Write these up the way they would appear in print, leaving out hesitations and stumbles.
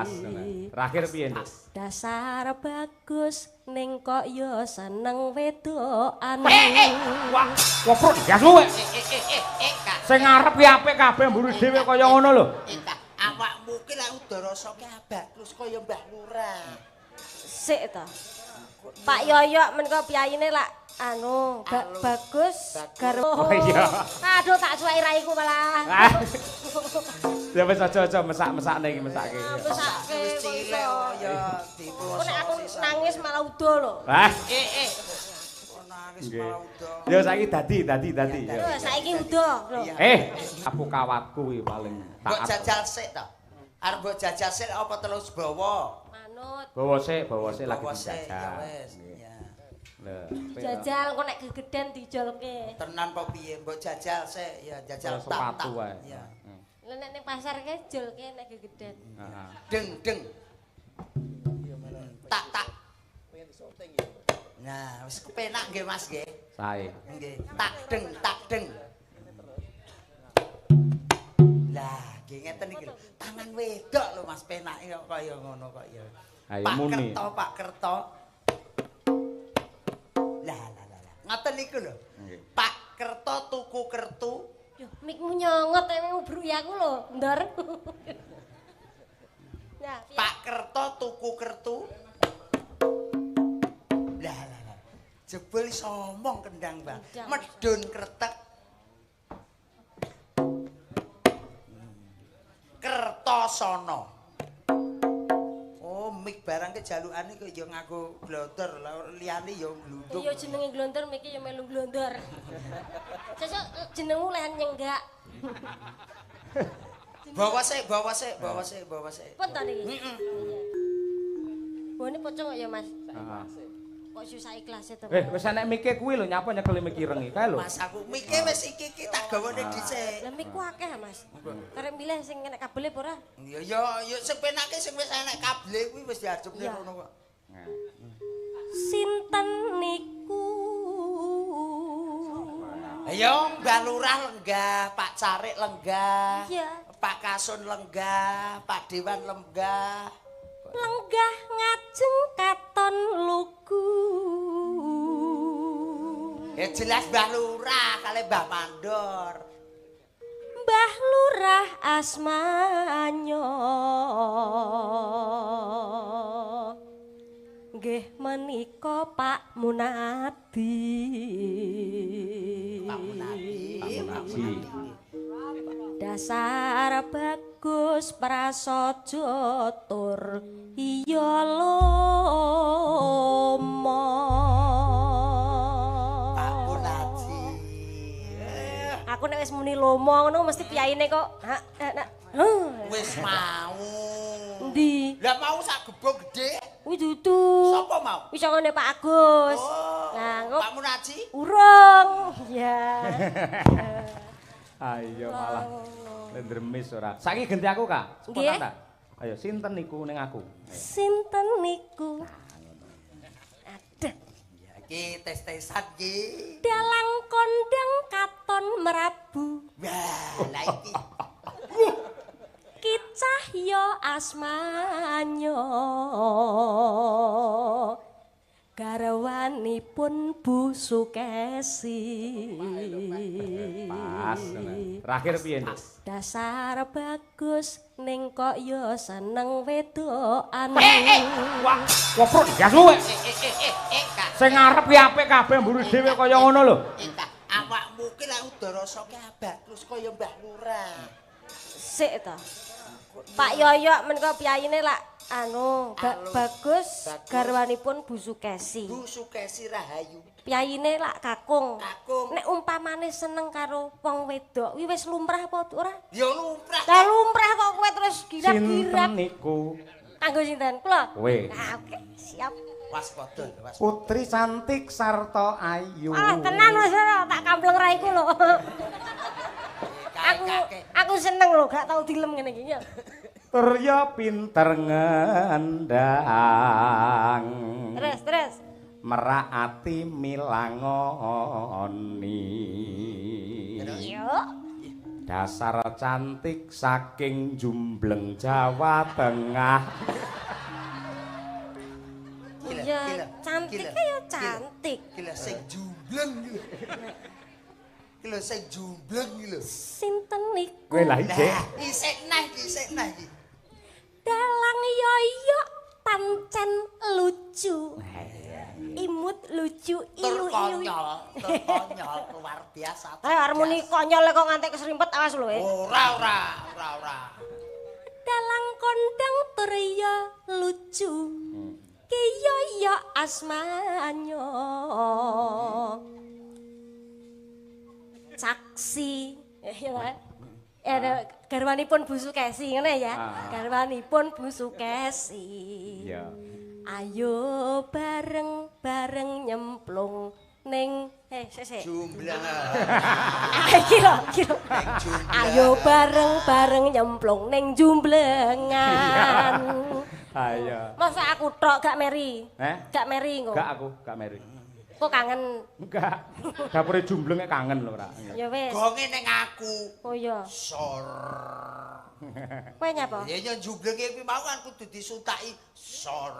Pas. Terakhir piye, Nduk? Dasar bagus ning kok ya seneng wedokan. Wah, koprok ndasmu kowe. Kak. Sing ngarep ki apik kabeh mburi dhewe kaya ngono lho. Kak, awakmu ki lak udah rasake abakus kaya Mbah Lurah. Sik to. Pak Yoyok menika piyayine lak anu bagus garwa. Oh iya. Aduh tak suweki raiku malah. Ya wis aja-aja mesak-mesakne iki mesake. Mesake Wis cilik ya Kok nek aku nangis malah udo lho. Wah. Kok nangis malah udo. Ya saiki dadi. Lho saiki udo lho. Aku kawatku kuwi paling Mbok taat. jajal sik to. Arep mbok jajal sik apa terus bawa? Manut. Bawa sik lagi Bawa sik, ya dijajal. wis. Ya. Lho, Jajal kok nek gegeden dijolke. Tenan apa piye mbok jajal sik ya jajal tak. Sepatu wae. Ya. Lah nek ning pasar ke jolke nek gegeden. Heeh. Deng deng. Tak tak. Nah, wis kepenak nggih Mas nggih. Sae. Nggih. Tak deng tak deng. Lah, nggih ngeten iki lho. Tangan wedok lho Mas penake kok kaya ngono kok ya. Ayo Pak muni. Kerto, Pak Kerto. Lah lah lah. Ngoten niku lho. Nggih. Pak Kerto tuku kertu. Yo mikmu nyongot emang ubruki aku lho, Ndor. Nah, piye? Pak Kerto tuku kertu. Lah lah lah. Jebul iso omong kendang, Mbak. Kendang. Medun kretek. Kertosono. Oh, mik barang ke jalukane kok ya nganggo glodor, lah liyane ya glundung. Iya jenenge glondor miki ya melu glondor. Sesuk jenengmu lehen nyenggak. Bawa sik, bawa sik, bawa sik, bawa sik. Pun to niki. Heeh. Bone pocong kok ya, Mas. Heeh. Kok susah ikhlas to. Wis enek mike kuwi lho nyapa nyekeli mik ireng iki kae lho. Mas aku mike wis iki iki tak gawane dhisik. Lah mikku akeh, Mas. Karep milih sing enek kabele apa ora? Ya ya ya sing penake sing wis enek kabele kuwi wis diajupne Iya. rono kok. Sinten niku? Ayo Mbah Lurah lenggah, Pak Carik lenggah. Iya. Pak Kasun lenggah, Pak Dewan lenggah. Lenggah ngajeng katon lugu. Ya jelas Mbah Lurah kali Mbah Mandor. Mbah Lurah asmanyo. Nggih menika Pak Munadi. Pak Munadi. Pak Munadi. Dasar bagus prasaja tur iya lomo. Pak Munadi. Aku nek wis muni lomo ngono mesti piyaine kok. Ha, ha, ha. Wis mau. Endi? Lah mau sak gebong gedhe. Kuwi dudu. Sapa mau? Wis ngene Pak Agus. Oh. Lah engko Pak Munaji. urung. Ya. Ayo malah lendremis ora. Saiki genti aku, Kak. Nggih. Spontan ta? Ayo sinten niku ning aku? Ayo. Sinten niku? Aduh. Ya iki tes-tesan iki. Dalang kondang katon merabu. Wah, lah iki. Ki cahya asmanyo. Garwanipun Bu Sukesi. Pas. Terakhir piye, Nduk? Dasar bagus ning kok ya seneng wedokan. Wah, koprok ndasmu kowe. Kak. Sing ngarep ki apik kabeh mburi dhewe kaya ngono lho. Kak, awakmu ki lak udah rasake abakus kaya Mbah Lurah. Sik to. Pak Yoyok menika piyayine lak anu bagus garwanipun Bu Sukesi. Bu Sukesi Rahayu. Piyayine lak kakung. Kakung. Nek umpamane seneng karo wong wedok, kuwi wis lumrah apa ora? Ya lumrah. Lah lumrah kok kowe terus Sinten girap-girap. niku? Kanggo sinten? Kula. Kowe. Nah, oke, siap. Waspada, waspada. Putri cantik sarta ayu. Ah, tenan Mas ora tak kampleng raiku lho. Aku seneng lho, gak tau dilem ngene iki ya. Turya pinter ngendang. Terus, terus. Merak ati milangoni. Yo. Dasar cantik saking Jumbleng Jawa Tengah. Iya, cantik ya cantik. Gila sing jumbleng iki. Gila sing jumbleng iki lho. Sinten niku? Kowe lah isih. Isih nah iki, isih nah iki. Dalang yoyo pancen lucu. Imut lucu ilu-ilu. Terkonyol, luar biasa. Ayo harmoni konyol kok nganti keserimpet awas lho. Ora ora, ora ora. Dalang kondang tur ya lucu. Ki yoyo asmanyo. Saksi. Ya. Garwanipun Bu Sukesi ngene ya. Garwanipun Bu Sukesi. Iya. Ayo bareng-bareng nyemplung ning sik. Jumblengan. Iki lho, iki lho. Ayo bareng-bareng nyemplung ning jumblengan. Ayo. Masa aku tok gak meri? Gak meri engko. Gak aku, gak meri. Kok kangen? Enggak. Dapure jumblenge kangen lho ora. Ya wis. Gonge ning aku. Oh iya. Sor. Kowe nyapa? Ya ya jumblenge kuwi mau kan kudu disutaki sor.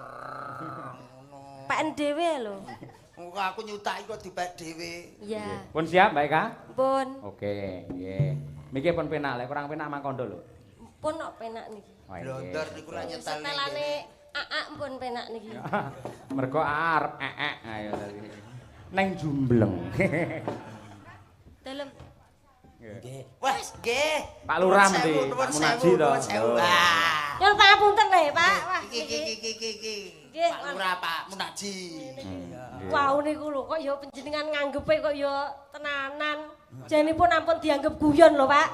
Ngono. Peken dhewe lho. Engko aku nyutaki kok dipek dhewe. Iya. Pun siap Mbak Eka? Pun. Oke, nggih. Miki pun penak lek kurang penak mangkondo lho. Pun kok penak niki. Blondor niku ra nyetel. Setelane aak pun penak niki. Mergo arep eek ayo tadi. Neng jumbleng. Dalem. Nggih. Wah, nggih. Pak Lurah mesti, Pak Munaji to. Nyuwun pangapunten lho, Pak. Wah, iki iki iki iki. Pak Lurah, Pak Munaji. Wau niku lho kok ya panjenengan nganggepe kok ya tenanan. Janipun ampun dianggep guyon lho, Pak.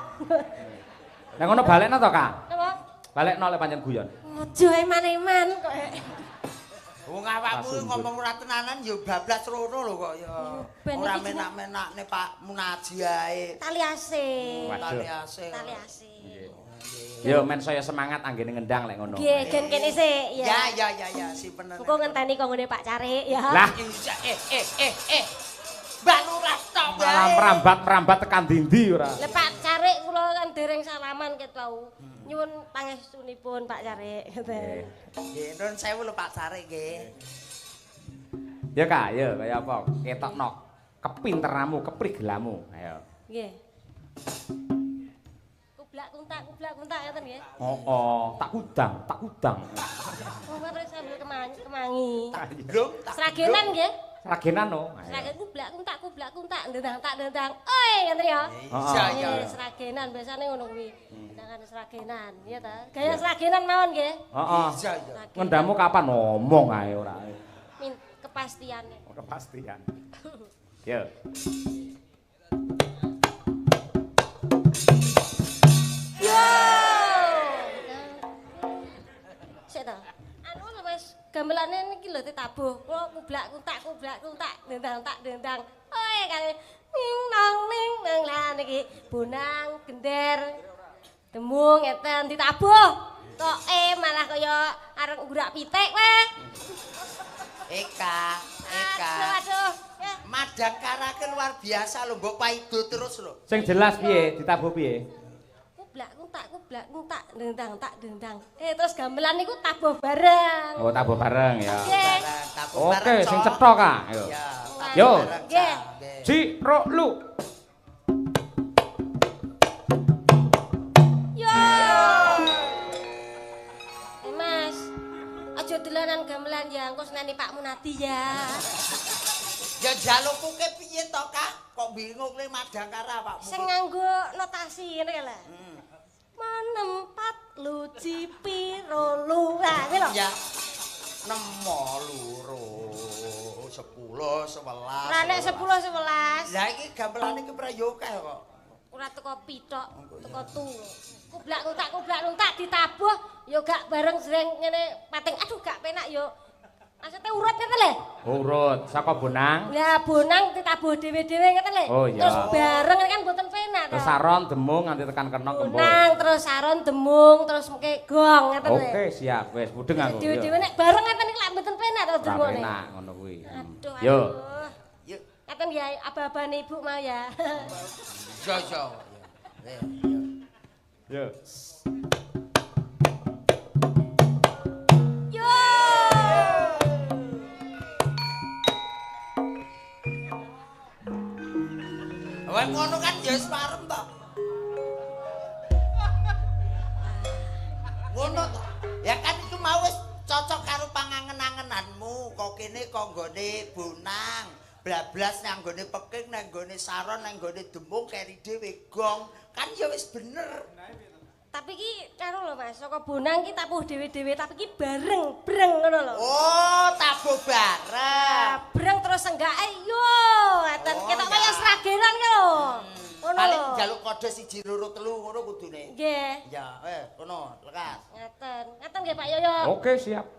Lah ngono balekno to, Kak? Napa? Balekno lek pancen guyon. Aja eman-eman kok. Wong awakmu ngomong ora tenanan ya bablas rono lho kok ya. Ora menak-menakne Pak Munaji ae. Tali ase. Tali ase. Tali ase. Yo men saya semangat anggene ngendang lek ngono. Nggih, gen kene sik ya. Ya ya ya ya simpen. Engko ngenteni kok nggone Pak Carik ya. Lah Mbak Lurah tok wae. Malah merambat-merambat tekan dindi ora. Lah Pak Carik kula kan dereng salaman ket wau. Nyuwun pangestunipun Pak Carik. Nggih, nuwun sewu lho Pak Carik nggih. Ya Kak, ya kaya apa? Ketokno kepinteranmu, keprigelamu. Ayo. Nggih. Kublak kuntak ngeten nggih. Heeh, tak kudang, tak kudang. Oh, terus sambil kemangi. Tak Sragenan nggih. Sragenan no. Sragen kublak kuntak, ndang tak ndang. Oi, ngeten ya. Iya, iya. Sragenan biasane ngono kuwi. Ndangan sragenan, iya ta. Gaya sragenan mawon nggih. Heeh. Iya, iya. Ngendamu kapan ngomong ae ora. Min kepastiane. Oh, kepastian. Yo. Yo. Sik ta. Anu lho Mas, gamelane niki lho ditabuh. Kula kublak kuntak, ndang tak ndang. Oi kali ning nang ning nang lah niki bonang gender demung ngeten ditabuh. Toke malah kaya arep nggurak pitik kowe. Eka, Eka. Aduh, aduh. Madangkara ke luar biasa lho, mbok paido terus lho. Sing jelas piye, ditabuh piye? Kublak kuntak, ndang tak ndang. Terus gamelan niku tabuh bareng. Oh, tabuh bareng ya. Nggih. Oke, sing cetha Kak. Ayo. Yo. Nggih. Ji, ro, lu. Yo. Mas, aja dolanan gamelan ya, engko seneni Pak Munadi ya. Ya jalukku ke piye to, Kak? Kok bingung le Madangkara awakmu. Sing nganggo notasi ngene lho. Menempat luci piro lu. Lah, kuwi lho. Ya. 6 2 10 11. Ora nek 10 11. Lah iki gamelane ki prayo akeh kok. Ora teko pithok, teko tu. Kublak kuntak ditabuh ya gak bareng jreng ngene pating. Aduh gak penak yo. Maksudnya urut ngeten lho. Urut saka bonang. Ya bonang ditabuh dhewe-dhewe ngeten lho. Oh, iya. Terus bareng kan mboten penak to. Terus saron demung nganti tekan kenong kembul. Bonang terus saron demung terus mengke gong ngeten lho. Oke, siap. Wis mudeng aku. Dhewe-dhewe nek bareng ngeten iki lak mboten penak to Ora demungane. penak ngono kuwi. Aduh. Yo. Yo. Ngeten ya aba-abane ibu mau ya. Yo yo. Yo. Yo. Wah ngono kan ya wis parem to. Ngono to. Ya kan iku mau wis cocok karo pangangen-angenanmu. Kok kene kok nggone bonang, blablas nang nggone peking, nang nggone saron, nang nggone demung keri dhewe gong. Kan ya wis bener. Tapi ki karo lho Mas, saka bonang ki tabuh dhewe-dhewe, tapi ki bareng, breng ngono lho. Oh, tabuh bareng. Breng terus senggake yo, ngaten ketok kaya sragenan ki lho. Ngono. Paling njaluk kode 1 2 3 ngono kudune. Nggih. Ya, kono, lekas. Ngaten. Ngaten nggih Pak Yoyo. Oke, siap.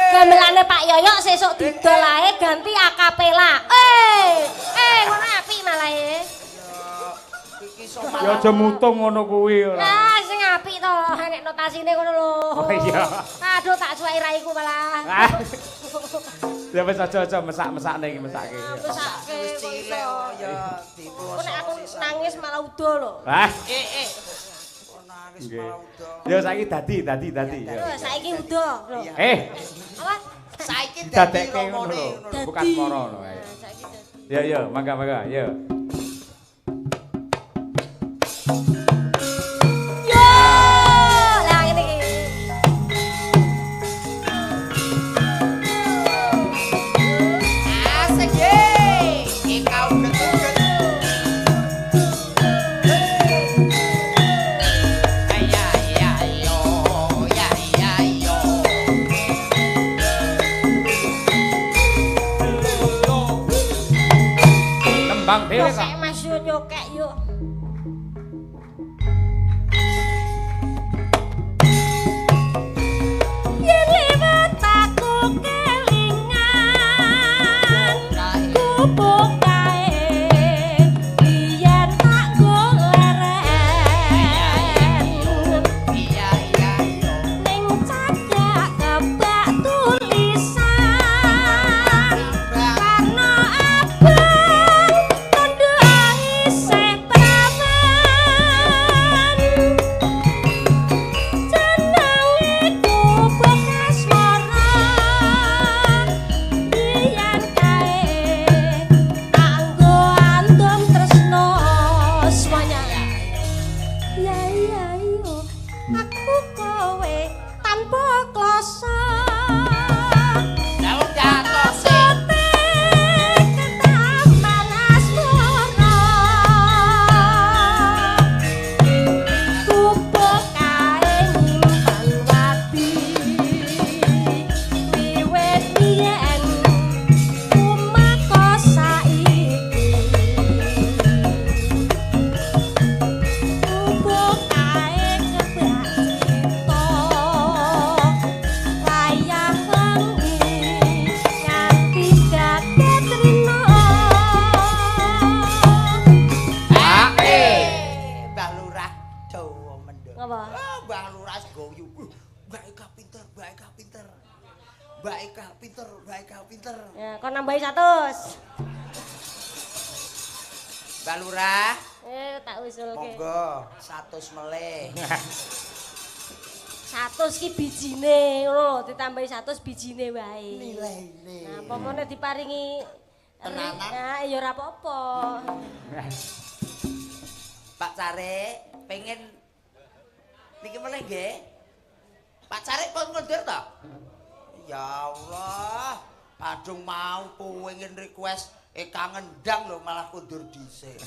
Gamelane Pak Yoyo sesuk didol ae ganti akapela. Ngono apik malah e. Ya aja mutung ngono kuwi ora. Lah sing apik to, nek notasine ngono lho. Oh iya. Aduh tak suweki raiku malah. Ya wis aja-aja mesak-mesakne iki mesake. Mesake wis cilik ya dipuasa. Nek aku nangis malah udo lho. Lah. Kok nangis malah udo. Ya saiki dadi. Lho saiki udo lho. Apa? Saiki dadi romone ngono lho. Bukan moro lho ae. Saiki dadi. Ya ya, mangga-mangga, ya. Yo, lah ngene iki. Asik ye. Eka uget-uget. Ya ya yo, ya ya yo. Nembang dhewe kok. Mas yo nyokek yo. Yen liwat aku kelingan gubuk kae biyen tak goleren Iya iya yo. ning cagak kebak tulisan warna abang tondo isih prawan jenenge gubuk asmara biyen kae kanggo andum tresno semuanya. Ya ya yo aku kowe tanpa kloso. Lah wong jatose. Ketaman asmara gubuk kae nyimpen wadi wiwit biyen kumaka saiki gubuk kae kebak crita wayah wengi nganti kaget rina. Mbah Lurah dawa mendho. Ngapa? Ah, Mbah Lurah goyu. Mbak Eka pinter, Mbak Eka pinter. Mbak Eka pinter, Mbak Eka pinter. Ya, kon nambahi 100. Mbah Lurah, Tak usulke. monggo 100 melih. 100 ki bijine ngono lho, ditambahi 100 bijine wae. Nilaine. Nah, pomone diparingi Tenanan. Nah, ya ora apa-apa. Pak Carik pengen niki melih nggih. Pak Carik pun ngundur to? Ya Allah, padung mau pengen request Eka ngendang lho malah kundur dhisik.